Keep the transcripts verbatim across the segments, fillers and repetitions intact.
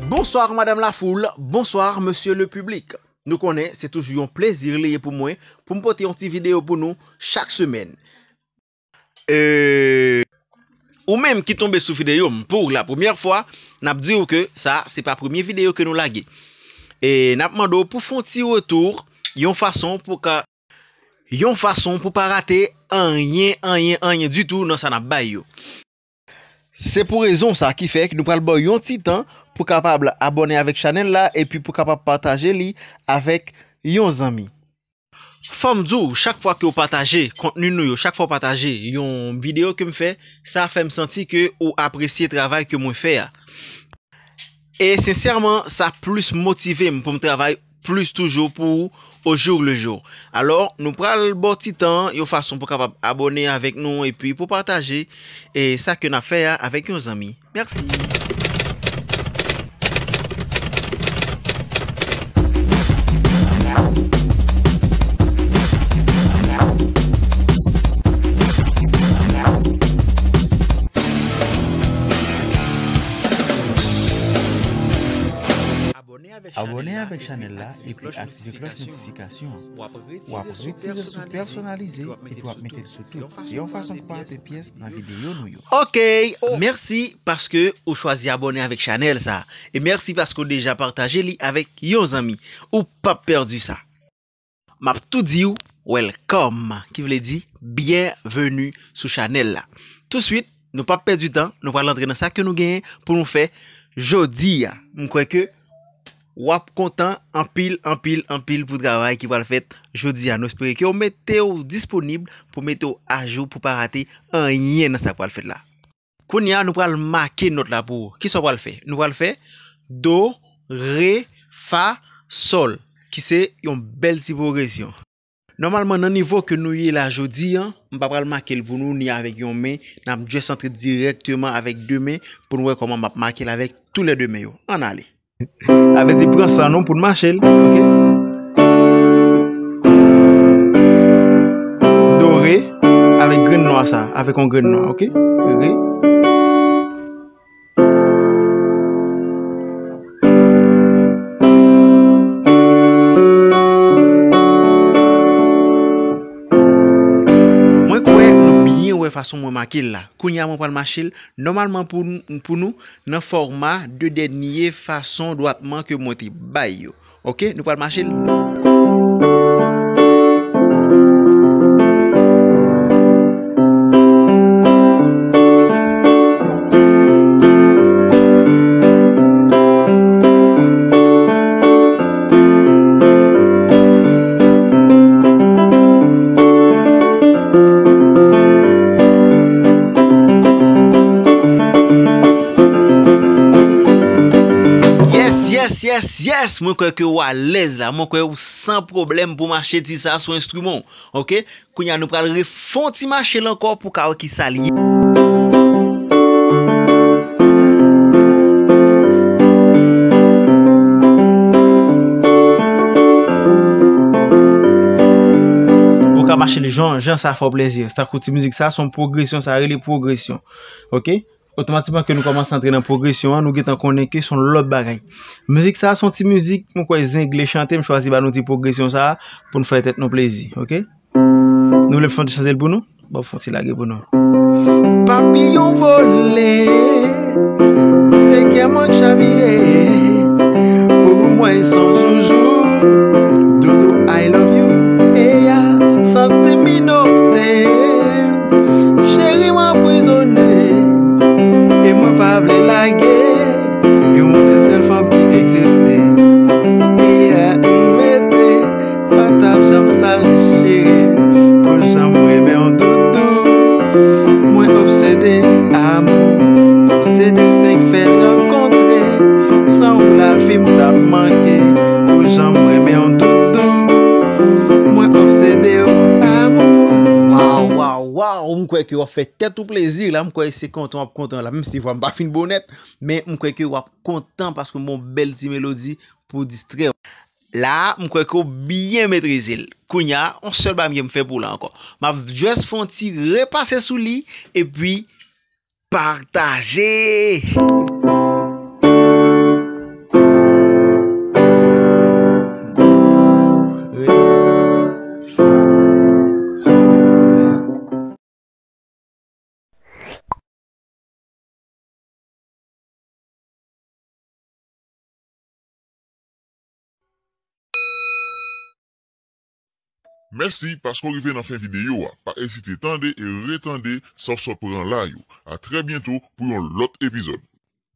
Bonsoir madame la foule, bonsoir monsieur le public. Nou konnen se toujou yon plezi li ye pou mwen pou m pote yon ti videyo pou nou chak semèn. E ou menm ki tonbe sou videyo m pou la premyè fwa, n ap di w ke sa se pa premye videyo ke nou lage. E n ap mande w pou fè yon ti retou, yon fason pou ka yon fason pou pa rate anyen, anyen, anyen ditou nan sa n ap bay yo. Se pou rezon sa ki fè ke nou pral ba w yon ti tan pou kapab abòne avèk chanèl la epi pou kapab pataje li avèk yon zanmi. Fò m di w, chak fwa ke w pataje kontni nou yo, chak fwa w pataje yon videyo ke m fè, sa fè m santi ke ou apresye travay ke mwen fè a. E sensèman, sa plis motive m pou m travay plis toujou pou ou au jour le jour. Alò, nou pral ba w ti tan, yon fason pou kapab abòne avèk nou epi pou pataje e sa ke n ap fè a avèk yon zanmi. Mèsi. Abòne avèk chanèl la epi aktive klòch notifikasyon an. W ap retire sou pèsonalize epi w ap mete l sou tout. Se yon fason pou pa rate pyès nan videyo nou yo. Ok, mèsi paske ou chwazi abòne avèk chanèl sa. E mèsi paske ou deja pataje li avèk yon zanmi. Ou p ap pèdi sa. M ap tou di w welcome, ki vle di byenveni sou chanèl la. Touswit, nou p ap pèdi tan, nou pral antre nan sa ke nou genyen pou nou fè jodi a. M kwè ke w ap kontan anpil, anpil, anpil pou travay ki pral fèt jodi a. Nou espere ke w mete w disponib pou mete w ajou pou pa rate anyen nan sa k pral fèt la. Kounye a, nou pral make nòt la pou ou. Kisa w pral fè? Nou pral fè do, re, fa, sòl, ki se yon bèl ti pwogresyon. Nòmalman, nan nivo ke nou ye la jodi a, m pa pral make l pou nou, ni avèk yon men, n ap just antre dirèkteman avèk de men pou n wè kòman m ap make l avèk toulède men yo. Ann ale. Sa vle di pran san nou pou n mache l, ok? Do, re, avèk grenn nwa sa, avèk yon grenn nwa, ok? Re. Mwen kwè nou byen wè fason mwen make l la. Kounye a mwen pral mache l nòmalman pou, pou nou nan fòma de dènye fason dwatman ke mwen te bay yo. Ok, nou pral mache l. Yes, yes, yes, yes! Mwen kwè ke w alèz la. Mwen kwè ou san pwoblèm pou mache ti sa sou enstriman w. Ok? Kounye a, nou pral refè yon ti mache l ankò pou ka wè ki sa l ye. Ou ka mache l jan, jan sa fè w plezi. Tankou ti mizik sa, se yon pwogresyon, sa rele pwogresyon. Ok? Otomatikman ke nou kòmanse antre nan pwogresyon an, nou gentan konnen ke se yon lòt bagay. Mizik sa, se yon ti mizik, mwen kwè zengle chante, m chwazi ba nou ti pwogresyon sa pou n fè tèt nou plezi, ok? Nou vle m fè yon ti chante l pou nou? Bon, fè yon ti lage pou nou. Papiyon vole, se kè mwen k chavire. Pou mwen se yon joujou. Doudou, I love you. Eya, santi m inote. Cheri m anprizone. E mwen pa vle lage. Yon se sèl fanm ki egziste. Eya, m mete. Pa t ap janm sal cheri, pou jan m renmen w doudou. Mwen obsede amou, se desten k fè n rankontre. San ou lavi m t ap manke, pou jan m renmen w doudou. Mwen obsede w amou. Waw, waw, waw, m kwè ke w ap fè tèt ou plezi la, m kwè se kontan w ap kontan la, menm si vwa m pa fin bon nèt, men m kwè ke w ap kontan paske m ba w yon bèl ti melodi pou distrè w. La a, m kwè ke w byen metrize l. Kounye a, yon sèl bagay m fè pou w la ankò. M ap just fè yon ti repase sou li, epi pataje! Mèsi paske w rive nan fen videyo a. Pa ezite tande e retande sa w sot pran la yo. A trè byento pou yon lòt epizòd.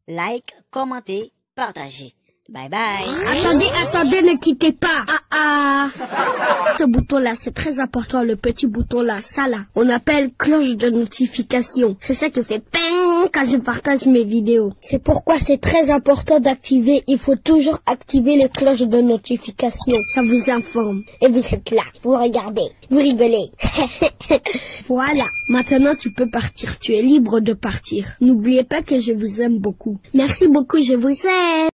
Like, kòmante, pataje. Bye bye. Attendez, attendez, ne quittez pas. Ah ah. Ce bouton-là, c'est très important, le petit bouton-là, ça là. On appelle cloche de notification. C'est ça qui fait ping quand je partage mes vidéos. C'est pourquoi c'est très important d'activer. Il faut toujours activer les cloches de notification. Ça vous informe. Et vous êtes là. Vous regardez. Vous rigolez. Voilà. Maintenant, tu peux partir. Tu es libre de partir. N'oubliez pas que je vous aime beaucoup. Merci beaucoup, je vous aime.